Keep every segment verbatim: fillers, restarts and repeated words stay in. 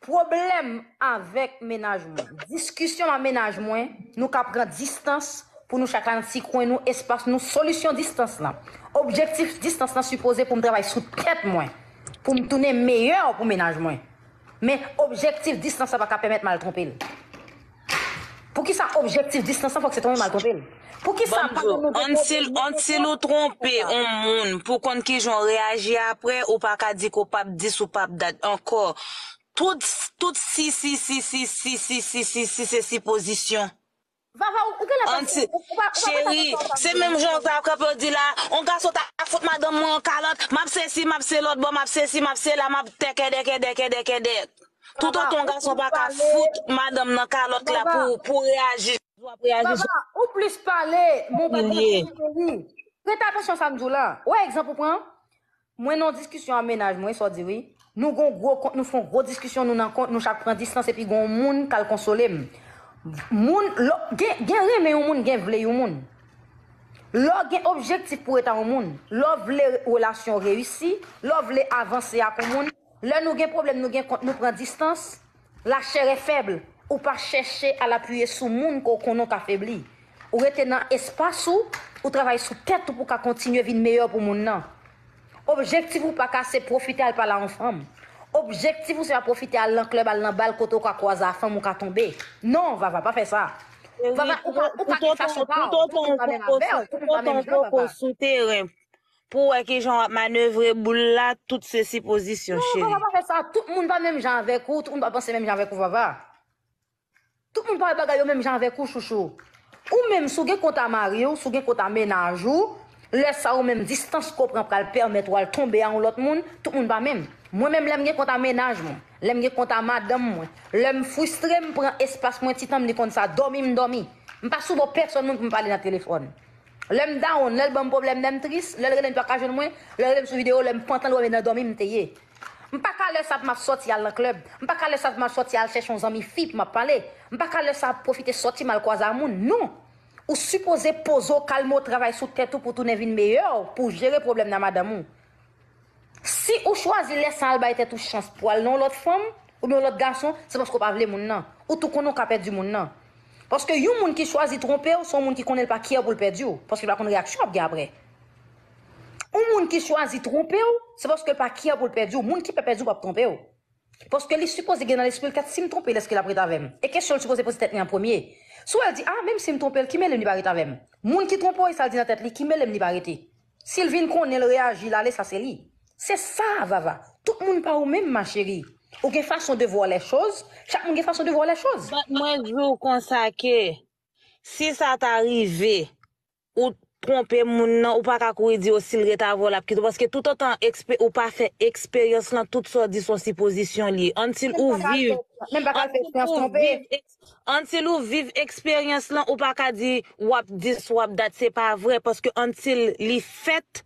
Pwoblèm avèk mennaj mwen. Diskisyon ak mennaj mwen, nou ka pran distans pou nou chak la nan ti kwen nou, espas nou, solisyon distans lan. Objektif distans lan sipoze pou m travay sou tèt mwen, pou m tounen meyè pou mennaj mwen. Men objektif distans lan pa ka pèmèt m al twonpe l. Poukisa objektif distans lan fòk se twonpe m al twonpe l? Poukisa pa gen nou de pwoblèm? Antil ou twonpe yon moun pou konn kijan w reyaji apre, ou pa ka di ke w p ap dis, ou p ap dat ankò. Tout, tout si, si, si, si, si, si, si, si, si, se sipozisyon. Vava, ou, ou genlè pa Anti, cheri, se menm jan w ta kanpe w di la, yon gason ta fout madanm mwen yon kalòt, m ap sesi, m ap se lòt bò, m ap sesi, m ap sela, m ap tèkèdèkèdèkèdèkèdè. Toutotan yon gason pa ka fout madanm nan kalòt la pou, pou reyaji, w ap reyaji sou Vava, ou plis pale, men w pa t ap cheri. Prete atansyon sa m di w la. Ou wè egzanp ou pran? Mwen nan yon diskisyon ak mennaj mwen, sa w di wi. Nou gon gwo kont, nou fè yon gwo diskisyon, nou nan kont, nou chak pran distans, epi gon yon moun k al konsole m. Moun, lè, gen, gen renmen yon moun, gen vle yon moun. Lè w gen objektif pou w ret ak yon moun, lè w vle relasyon reyisi, lè w vle avanse ak yon moun, lè nou gen pwoblèm, nou gen kont, nou pran distans, la chair est faible, ou pa chèche al apiye sou moun ke w konnen w ka febli. Ou rete nan espas ou, ou travay sou tèt ou pou w ka kontinye vin meyè pou moun nan. Objektif ou pa ka se pwofite al pale a yon fanm. Objektif ou se pa pwofite al nan klèb, al nan bal kote w ka kwaze a fanm ou ka tonbe. Non, Vava, pa fè sa. Vava, ou ka, ou ka gen fason pa w. Tout moun pa menm avè w, tout moun pa menm jan, Vava. Sou teren pou w wè kijan w ap manevre boul la, tout se sipozisyon, cheri. Non, Vava, pa fè sa. Tout moun pa menm jan avèk ou, tout moun pa panse menm jan avèk ou, Vava. Tout moun pa wè bagay yo menm jan avèk ou, chouchou. Ou menm, si w gen kont a mari w, si w gen kont a mennaj ou, lè sa ou menm, distans ke w pran pral pèmèt ou al tonbe a yon lòt moun, tout moun pa menm. Mwen menm, lè m gen kont a mennaj mwen, lè m gen kont a madanm mwen, lè m fristre, m pran espas mwen, ti tan m li konn sa, dòmi m dòmi. M pa sou bò pèsonn moun pou m pale nan telefòn. Lè m down, lè l ban m pwoblèm, lè m tris, lè l rele m pa ka jwenn mwen, lè l rele m sou videyo, lè m pantan, l wè m nan dòmi m te ye. M pa ka lè sa pou m ap sòti al nan klèb. M pa ka lè sa pou m ap sòti al chèche yon zanmi fi pou m ap pale. M pa ka lè sa ap pwofite sòti m al kwaze a moun. Non. Ou sipoze poze w, kalme w, travay sou tèt ou pou w tounen vin meyè, pou w jere pwoblèm nan madanm ou. Si ou chwazi lè sa al bay tèt ou chans pou al nan yon lòt fanm, oubyen yon lòt gason, se paske w pa vle moun nan. Ou tou konnen w ka pèdi moun nan. Paske yon moun ki chwazi twonpe w, se yon moun ki konnen l pa care pou l pèdi w, paske l pa konn reyaksyon w ap gen apre. Yon moun ki chwazi twonpe w, se paske l pa care pou l pèdi w. Moun ki pè pèdi w p ap twonpe w. Paske li sipoze gen nan lespri l, kèt, si m twonpe l, èske l ap ret avè m? E kesyon l sipoze poze tèt li an premye. Si w wè l di, a, menm si m twonpe l, ki mele m li pa ret avè m? Moun ki twonpe w, e sa l di nan tèt li, ki mele m li pa rete? Si l vin konnen l reyaji, l ale, sa se li. Se sa, Vava. Tout moun pa ou menm, ma chérie. Ou gen fason de voir les choses. Chak moun gen fason de voir les choses. But mwen di w konsa ke, si sa ta rive, ou twonpe moun nan, ou pa ka kouri di yo si l ret avè w, l ap kite w. Paske toutotan ekspe-, ou pa fè eksperyans lan, tout sa w di se yon sipozisyon l ye. Until ou viv, Menm pa ka al fè eksperyans twonpe. Until ou viv eksperyans lan, ou pa ka di w ap dis, w ap dat, se pa vre. Paske until li fèt,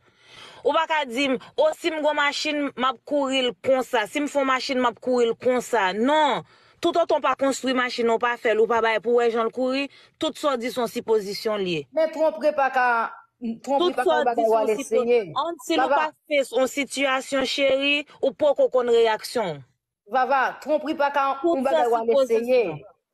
ou pa ka di m, o, si m gon machin, m ap kouri l konsa. Si m fon machin, m ap kouri l konsa. Non. Toutotan w pa konstwi machin nan, w pa fè l, ou pa bay pou w wè jan l kouri, tout sa w di se yon sipozisyon l ye. Men twonpri pa ka, twonpri pa ka yon bagay w al eseye. Until ou pa fes yon sitiyasyon, cheri, ou poko konn reyaksyon w. Vava, twonpri pa ka yon bagay w al eseye.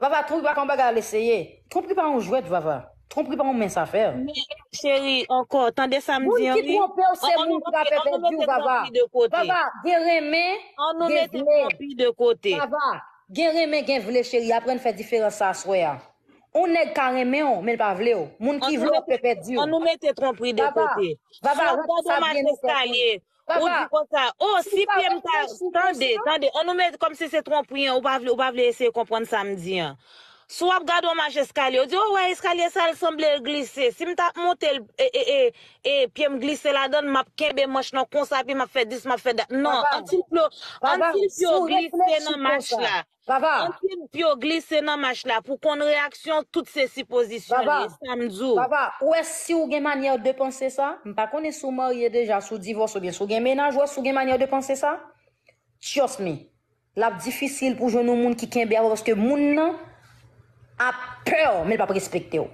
Vava, twonpri pa ka yon bagay w al eseye. Twonpri pa yon jwèt, Vava. Twonpri pa yon mens afè. Men, cheri, ankò, tande sa m di an, wi. Moun ki twonpe w, se moun ki pa pè pèdi w, Vava. Vava, gen renmen, gen vle. Vava, gen renmen, gen vle, cheri. Aprann fè diferans sa aswè a. Yon nèg ka renmen w, men l pa vle w. Moun ki vle w ap pè pèdi w. Ann nou mete twonpri de kote. Vava, rantre sa byen nan tèt ou. Ou di konsa, o, si pye m ta, tande, tande, ann nou met kòmsi se twonpri an, ou pa vle, ou pa vle eseye konprann sa m di an. Si w ap gade yon mach eskalye, ou di, o, wè, eskalye sa l sanble l glise. Si m t ap monte l, e, e, e, e, pye m glise ladan l, m ap kenbe manch lan konsa, epi m ap fè dis, m ap fè dat. Non, antil pye w, antil pye w glise nan mach la. Antil pye w glise nan mach la, pou konn reyaksyon, tout se sipozisyon li ye, sa m di w. Vava, ou wè si w gen manyè de panse sa, m pa konnen si w marye deja, si w divòse oubyen si w gen mennaj, ou wè si w gen manyè de panse sa, trust me, l ap difisil pou jwenn yon moun ki kenbe avè w, paske moun nan ap pè w, men l p ap respekte w.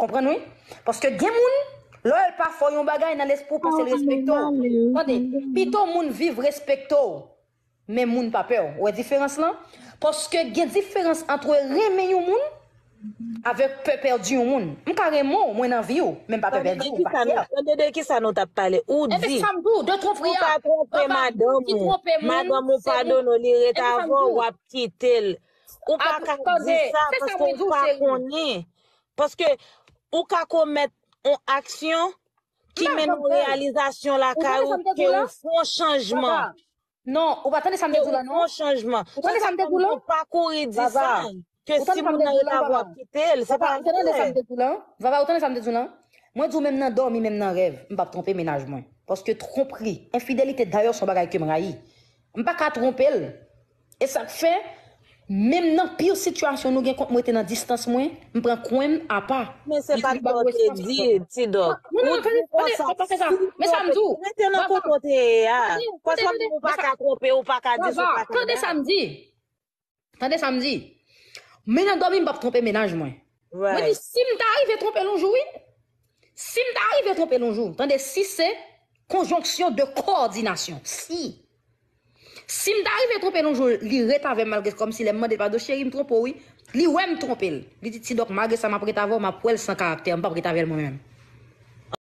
Konprann wi? Paske gen moun, lè w wè l pa fè w yon bagay nan lespri w, panse l respekte w. Tande, pito moun viv respekte w. Men moun pa pè w. Ou wè diferans lan? Paske gen diferans ant renmen yon moun avèk pè pèdi yon moun. M ka renmen w, mwen nan vi w, men m pa pè pèdi w, m pa kè. Tande de kisa nou t ap pale. Ou di, ou ka twonpe madanm ou. Madanm ou padone w, li ret avè w, w ap kite l. Ou pa ka di sa paske ou pa konnen. Paske ou ka komèt yon aksyon ki mennen yon reyalizasyon lakay ou ke ou fè yon chanjman. Non, ou pa tande sa m te di w la non. Ou tande sa m te di w la? Ou pa kouri di sa. Ke si moun nan ret avè w ap kite l, se pa vre. Vava, ou tande sa m te di w la? Mwen di w menm nan dòmi, menm nan rèv, m p ap twonpe mennaj mwen. Paske twonpri, enfidelite dayè se yon bagay ke m rayi. M pa ka twonpe l. E sa k fè, menm nan pire sitiyasyon nou gen kont mwen te nan distans mwen, m pran kwen m apa. Men se pa sa w te di, Ti Dòk. Ou di konsa, si ou twonpe, rete nan kote w te ye a. Paske ou pa ka twonpe, ou pa ka di sa, ou pa ka. Tande sa m di. Tande sa m di. Men nan dòmi m p ap twonpe mennaj mwen. Mwen di si m ta rive twonpe l yon jou wi. Si m ta rive twonpe l yon jou. Tande si se konjonksyon de kowòdinasyon. Si. Si m ta rive twonpe l yon jou, li ret avè m malgre kòmsi lè m mande l padon, cheri m twonpe w wi. Li wè m twonpe l. Li di Ti Dòk malgre sa m ap ret avè w, m ap wè l san karaktè, m p ap ret avè l mwen menm.